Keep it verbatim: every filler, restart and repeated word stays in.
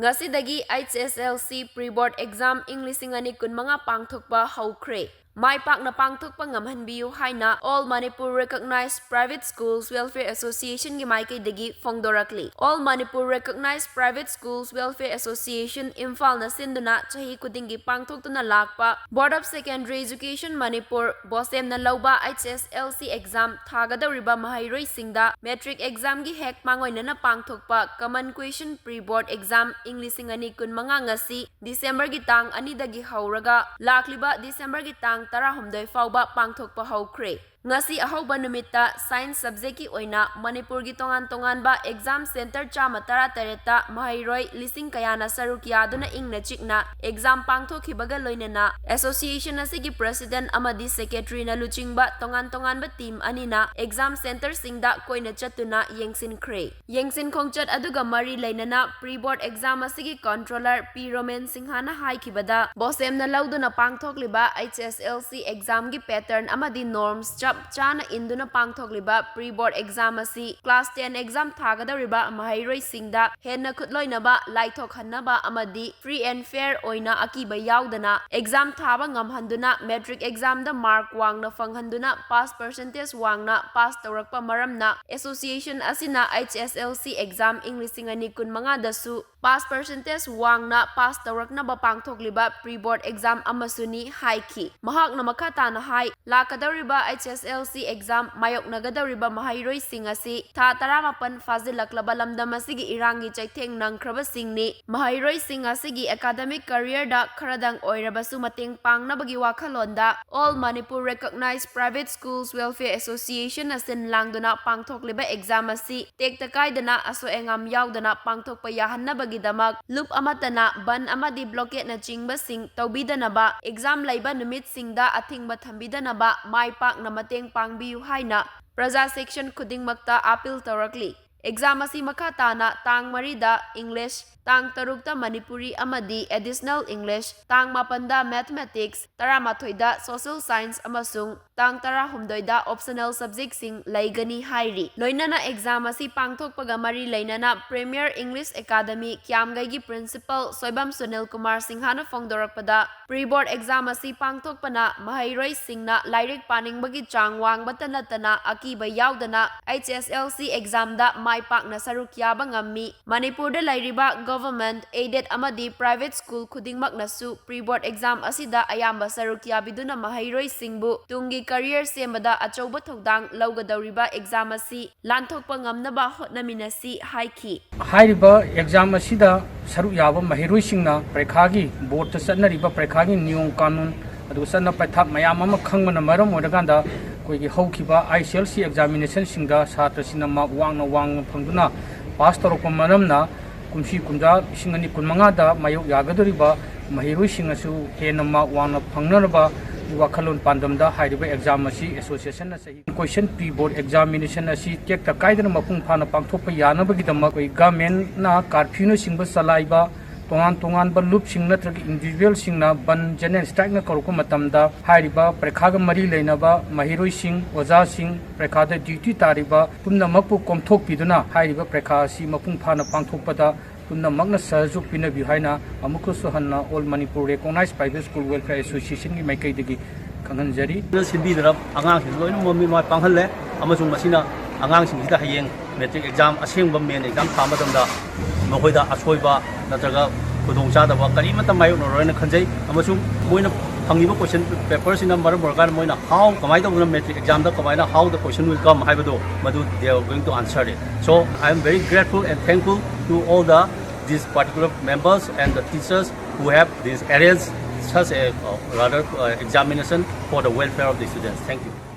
ꯉꯁꯤꯗꯒꯤ H S L C pre board exam ꯏꯪ ꯂꯤꯁꯤꯡ ꯑꯅꯤ ꯀꯨꯟꯃꯉꯥ ꯄꯥꯡꯊꯣꯛꯄ ꯍꯧꯈ꯭ꯔꯦ꯫ ꯃꯥꯏ ꯄꯥꯛꯅ ꯄꯥꯡꯊꯣꯛꯄ ꯉꯝꯍꯟꯕꯤꯌꯨ ꯍꯥꯏꯅ All Manipur Recognized Private Schools Welfare Association ꯒꯤ ꯃꯥꯏꯀꯩꯗꯒꯤ ꯐꯣꯡꯗꯣꯔꯛꯂꯤ꯫ All Manipur Recognized Private Schools Welfare Association, ꯏꯝꯐꯥꯜꯅ ꯁꯤꯟꯗꯨꯅ ꯆꯍꯤ ꯈꯨꯗꯤꯡꯒꯤ ꯄꯥꯡꯊꯣꯛꯇꯨꯅ ꯂꯥꯛꯄ Board of Secondary Education Manipur, BOSEM ꯅ ꯂꯧꯕ H S L C exam ꯊꯥꯒꯗꯧꯔꯤꯕ ꯃꯍꯩꯔꯣꯏꯁꯤꯡꯗ matric exam ꯒꯤ ꯍꯦꯛ ꯃꯥꯡꯑꯣꯏꯅꯅ ꯄꯥꯡꯊꯣꯛꯄ Common Question pre board exam ꯏꯪ ꯂꯤꯁꯤꯡ ꯑꯅꯤ ꯀꯨꯟꯃꯉꯥ ꯉꯁꯤ December ꯒꯤ ꯇꯥꯡ ꯑꯅꯤꯗꯒꯤ ꯍꯧꯔꯒ ꯂꯥꯛꯂꯤꯕ December ꯒꯤ ꯇꯥꯡ ꯇꯔꯥꯍꯨꯝꯗꯣꯏ ꯐꯥꯎꯕ ꯄꯥꯡꯊꯣꯛꯄ ꯍꯧꯈ꯭ꯔꯦ꯫ ꯉꯁꯤ ꯑꯍꯧꯕ ꯅꯨꯃꯤꯠꯇ Science subject ꯀꯤ ꯑꯣꯏꯅ ꯃꯅꯤꯄꯨꯔꯒꯤ ꯇꯣꯉꯥꯟ ꯇꯣꯉꯥꯟꯕ exam centre ꯆꯥꯝꯃ ꯇꯔꯥꯇꯔꯦꯠꯇ ꯃꯍꯩꯔꯣꯏ ꯂꯤꯁꯤꯡ ꯀꯌꯥꯅ ꯁꯔꯨꯛ ꯌꯥꯗꯨꯅ ꯏꯪꯅ ꯆꯤꯛꯅ exam ꯄꯥꯡꯊꯣꯛꯈꯤꯕꯒ ꯂꯣꯏꯅꯅ association ꯑꯁꯤꯒꯤ president ꯑꯃꯗꯤ secretary ꯅ ꯂꯨꯆꯤꯡꯕ ꯇꯣꯉꯥꯟ ꯇꯣꯉꯥꯟꯕ team ꯑꯅꯤꯅ exam centre ꯁꯤꯡꯗ ꯀꯣꯏꯅ ꯆꯠꯇꯨꯅ ꯌꯦꯡꯁꯤꯟꯈ꯭ꯔꯦ꯫ ꯌꯦꯡꯁꯤꯟ ꯈꯣꯡꯆꯠ ꯑꯗꯨꯒ ꯃꯔꯤ ꯂꯩꯅꯅ pre board exam ꯑꯁꯤꯒꯤ controller ꯄꯤ ꯔꯣꯃꯦꯟ ꯁꯤꯡꯍꯅ ꯍꯥꯏꯈꯤꯕꯗ, BOSEM ꯅ ꯂꯧꯗꯨꯅ ꯄꯥꯡꯊꯣꯛꯂꯤꯕ H S L C exam ꯒꯤ pattern ꯑꯃꯗꯤ norms ꯆꯞ ꯆꯥꯅ ꯏꯟꯗꯨꯅ ꯄꯥꯡꯊꯣꯛꯂꯤꯕ pre board exam ꯑꯁꯤ class ten exam ꯊꯥꯒꯗꯧꯔꯤꯕ ꯃꯍꯩꯔꯣꯏꯁꯤꯡꯗ ꯍꯦꯟꯅ ꯈꯨꯠꯂꯣꯏꯅꯕ, ꯂꯥꯏꯊꯣꯛꯍꯟꯅꯕ ꯑꯃꯗꯤ free and fair ꯑꯣꯏꯅ ꯑꯀꯤꯕ ꯌꯥꯎꯗꯅ exam ꯊꯥꯕ ꯉꯝꯍꯟꯗꯨꯅ matric exam ꯗ mark ꯋꯥꯡꯅ ꯐꯪꯍꯟꯗꯨꯅ pass percentage ꯋꯥꯡꯅ pass ꯇꯧꯔꯛꯄ ꯃꯔꯝꯅ association ꯑꯁꯤꯅ H S L C exam ꯏꯪ ꯂꯤꯁꯤꯡ ꯑꯅꯤ ꯀꯨꯟꯃꯉꯥꯗꯁꯨ pass percentage ꯋꯥꯡꯅ pass ꯇꯧꯔꯛꯅꯕ ꯄꯥꯡꯊꯣꯛꯂꯤꯕ pre board exam ꯑꯃꯁꯨꯅꯤ ꯍꯥꯏꯈꯤ꯫ ꯃꯍꯥꯛꯅ ꯃꯈꯥ ꯇꯥꯅ ꯍꯥꯏ, ꯂꯥꯛꯀꯗꯧꯔꯤꯕ H S L C exam ꯃꯥꯌꯣꯛꯅꯒꯗꯧꯔꯤꯕ ꯃꯍꯩꯔꯣꯏꯁꯤꯡ ꯑꯁꯤ ꯊꯥ ꯇꯔꯥꯃꯥꯄꯟ ꯐꯥꯖꯤꯜꯂꯛꯂꯕ ꯂꯝꯗꯝ ꯑꯁꯤꯒꯤ ꯏꯔꯥꯡꯒꯤ ꯆꯩꯊꯦꯡ ꯅꯪꯈ꯭ꯔꯕꯁꯤꯡꯅꯤ꯫ ꯃꯍꯩꯔꯣꯏꯁꯤꯡ ꯑꯁꯤꯒꯤ academic career ꯗ ꯈꯔꯗꯪ ꯑꯣꯏꯔꯕꯁꯨ ꯃꯇꯦꯡ ꯄꯥꯡꯅꯕꯒꯤ ꯋꯥꯈꯜꯂꯣꯟꯗ All Manipur Recognized Private Schools Welfare Association ꯅ ꯁꯤꯟ ꯂꯥꯡꯗꯨꯅ ꯄꯥꯡꯊꯣꯛꯂꯤꯕ exam ꯑꯁꯤ ꯇꯦꯛꯇ ꯀꯥꯏꯗꯅ, ꯑꯁꯣꯏ ꯑꯉꯥꯝ ꯌꯥꯎꯗꯅ ꯄꯥꯡꯊꯣꯛꯄ ꯌꯥꯍꯟꯅꯕꯒꯤꯗꯃꯛ ꯂꯨꯞ ꯑꯃꯠꯇꯅ ꯕꯟ ꯑꯃꯗꯤ blockade ꯅꯆꯤꯡꯕꯁꯤꯡ ꯇꯧꯕꯤꯗꯅꯕ, exam ꯂꯩꯕ ꯅꯨꯃꯤꯠꯁꯤꯡꯗ ꯑꯊꯤꯡꯕ ꯊꯝꯕꯤꯗꯅꯕ ꯃꯥꯏ ꯄꯥꯛꯅ ꯃꯇꯦꯡ ꯄꯥꯡꯕꯤꯌꯨ ꯍꯥꯏꯅ ꯄ꯭ꯔꯖꯥ section ꯈꯨꯗꯤꯡꯃꯛꯇ appeal ꯇꯧꯔꯛꯂꯤ꯫ Exam ꯑꯁꯤ ꯃꯈꯥ ꯇꯥꯅ ꯇꯥꯡ ꯃꯔꯤꯗ English, ꯇꯥꯡ ꯇꯔꯨꯛꯇ ꯃꯅꯤꯄꯨꯔꯤ ꯑꯃꯗꯤ Additional English, ꯇꯥꯡ ꯃꯥꯄꯟꯗ Mathematics, ꯇꯔꯥꯃꯥꯊꯣꯏꯗ Social Science ꯑꯃꯁꯨꯡ ꯇꯥꯡ ꯇꯔꯥꯍꯨꯝꯗꯣꯏꯗ optional subjectꯁꯤꯡ ꯂꯩꯒꯅꯤ ꯍꯥꯏꯔꯤ꯫ ꯂꯣꯏꯅꯅ exam ꯑꯁꯤ ꯄꯥꯡꯊꯣꯛꯄꯒ ꯃꯔꯤ ꯂꯩꯅꯅ Premier English Academy ꯀ꯭ꯌꯥꯝꯒꯩꯒꯤ Principal Soibam Sunil Kumar ꯁꯤꯡꯍꯅ ꯐꯣꯡꯗꯣꯔꯛꯄꯗ, pre board exam ꯑꯁꯤ ꯄꯥꯡꯊꯣꯛꯄꯅ ꯃꯍꯩꯔꯣꯏꯁꯤꯡꯅ ꯂꯥꯏꯔꯤꯛ ꯄꯥꯅꯤꯡꯕꯒꯤ ꯆꯥꯡ ꯋꯥꯡꯕꯇ ꯅꯠꯇꯅ ꯑꯀꯤꯕ ꯌꯥꯎꯗꯅ H S L C examꯗ ꯃꯥꯏ ꯄꯥꯛꯅ ꯁꯔꯨꯛ ꯌꯥꯕ ꯉꯝꯃꯤ꯫ ꯃꯅꯤꯄꯨꯔꯗ ꯂꯩꯔꯤꯕ government, aided ꯑꯃꯗꯤ private school ꯈꯨꯗꯤꯡꯃꯛꯅꯁꯨ pre board exam ꯑꯁꯤꯗ ꯑꯌꯥꯝꯕ ꯁꯔꯨꯛ ꯌꯥꯕꯤꯗꯨꯅ ꯃꯍꯩꯔꯣꯏꯁꯤꯡꯕꯨ ꯇꯨꯡꯒꯤ career ꯁꯦꯝꯕꯗ ꯑꯆꯧꯕ ꯊꯧꯗꯥꯡ ꯂꯧꯒꯗꯧꯔꯤꯕ exam ꯑꯁꯤ ꯂꯥꯟꯊꯣꯛꯄ ꯉꯝꯅꯕ ꯍꯣꯠꯅꯃꯤꯟꯅꯁꯤ ꯍꯥꯏꯈꯤ꯫ ꯍꯥꯏꯔꯤꯕ exam ꯑꯁꯤꯗ ꯁꯔꯨꯛ ꯌꯥꯕ ꯃꯍꯩꯔꯣꯏꯁꯤꯡꯅ ꯄꯔꯤꯈꯥꯒꯤ boardꯇ ꯆꯠꯅꯔꯤꯕ ꯄꯔꯤꯈꯥꯒꯤ ꯅꯤꯌꯣꯝ ꯀꯥꯅꯨꯟ ꯑꯗꯨꯒ ꯆꯠꯅ ꯄꯊꯥꯞ ꯃꯌꯥꯝ ꯑꯃ ꯈꯪꯕꯅ ꯃꯔꯝ ꯑꯣꯏꯔꯀꯥꯟꯗ ꯑꯩꯈꯣꯏꯒꯤ ꯍꯧꯈꯤꯕ I C S E examinationꯁꯤꯡꯗ ꯁꯥꯇ꯭ꯔꯁꯤꯡꯅ mark ꯋꯥꯡꯅ ꯋꯥꯡꯅ ꯐꯪꯗꯨꯅ pass ꯇꯧꯔꯛꯄ ꯃꯔꯝꯅ ꯀꯨꯝꯁꯤ ꯀꯨꯝꯖꯥ ꯂꯤꯁꯤꯡ ꯑꯅꯤ ꯀꯨꯟꯃꯉꯥꯗ ꯃꯥꯌꯣꯛ ꯌꯥꯒꯗꯧꯔꯤꯕ ꯃꯍꯩꯔꯣꯏꯁꯤꯡꯅꯁꯨ ꯍꯦꯟꯅ mark ꯋꯥꯡꯅ ꯐꯪꯅꯅꯕ ꯋꯥꯈꯜꯂꯣꯟ ꯄꯥꯟꯗꯝꯗ ꯍꯥꯏꯔꯤꯕ exam ꯑꯁꯤ associationꯅ ꯆꯍꯤ question pre board examination ꯑꯁꯤ ꯇꯦꯛꯇ ꯀꯥꯏꯗꯅ ꯃꯄꯨꯡ ꯐꯥꯅ ꯄꯥꯡꯊꯣꯛꯄ ꯌꯥꯅꯕꯒꯤꯗꯃꯛ ꯑꯩꯈꯣꯏ governmentꯅ curfewꯅꯆꯤꯡꯕ ꯆꯂꯥꯏꯕ, ꯇꯣꯉꯥꯟ ꯇꯣꯉꯥꯟꯕ ꯂꯨꯞꯁꯤꯡ ꯅꯠꯇ꯭ꯔꯒ individualꯁꯤꯡꯅ ꯕꯟ, general strikeꯅ ꯀꯧꯔꯛꯄ ꯃꯇꯝꯗ ꯍꯥꯏꯔꯤꯕ ꯄꯔꯤꯈꯥꯒ ꯃꯔꯤ ꯂꯩꯅꯕ ꯃꯍꯩꯔꯣꯏꯁꯤꯡ, ꯑꯣꯖꯥꯁꯤꯡ, ꯄꯔꯤꯈꯥꯗ duty ꯇꯥꯔꯤꯕ ꯄꯨꯝꯅꯃꯛꯄꯨ ꯀꯣꯝꯊꯣꯛꯄꯤꯗꯨꯅ ꯍꯥꯏꯔꯤꯕ ꯄꯔꯤꯈꯥ ꯑꯁꯤ ꯃꯄꯨꯡ ꯐꯥꯅ ꯄꯥꯡꯊꯣꯛꯄꯗ ꯄꯨꯝꯅꯃꯛꯅ ꯁꯍꯖꯣꯛ ꯄꯤꯅꯕꯤꯌꯨ ꯍꯥꯏꯅ ꯑꯃꯨꯛꯀꯁꯨ ꯍꯟꯅ All Manipur Recognized Private School Welfare Associationꯒꯤ ꯃꯥꯏꯀꯩꯗꯒꯤ ꯈꯪꯍꯟꯖꯔꯤ꯫ ꯁꯤꯟꯕꯤꯗꯨꯅ ꯑꯉꯥꯡꯁꯤꯡ ꯂꯣꯏꯅꯃꯛ ꯃꯃꯤꯠ ꯃꯥꯏ ꯄꯥꯡꯍꯜꯂꯦ, ꯑꯃꯁꯨꯡ ꯃꯁꯤꯅ ꯑꯉꯥꯡꯁꯤꯡꯁꯤꯗ ꯍꯌꯦꯡ matric exam, ꯑꯁꯦꯡꯕ main exam ꯊꯥ ꯃꯇꯝꯗ ꯃꯈꯣꯏꯗ ꯑꯁꯣꯏꯕ ꯅꯠꯇ꯭ꯔꯒ ꯈꯨꯗꯣꯡꯆꯥꯗꯕ ꯀꯔꯤꯃꯠꯇ ꯃꯥꯌꯣꯛꯅꯔꯣꯏꯅ ꯈꯟꯖꯩ꯫ ꯑꯃꯁꯨꯡ ꯃꯣꯏꯅ ꯐꯪꯉꯤꯕ question paperꯁꯤꯅ ꯃꯔꯝ ꯑꯣꯏꯔꯀꯥꯟꯗ ꯃꯣꯏꯅ how, ꯀꯃꯥꯏꯅ ꯇꯧꯗꯅ matric examꯗ ꯀꯃꯥꯏꯅ, how the question will come ꯍꯥꯏꯕꯗꯣ ꯃꯗꯨ they are going to answer it. So I am very grateful and thankful to all the, these particular members and the teachers who have this arranged such a, uh, rather, uh, examination for the welfare of the students. Thank you.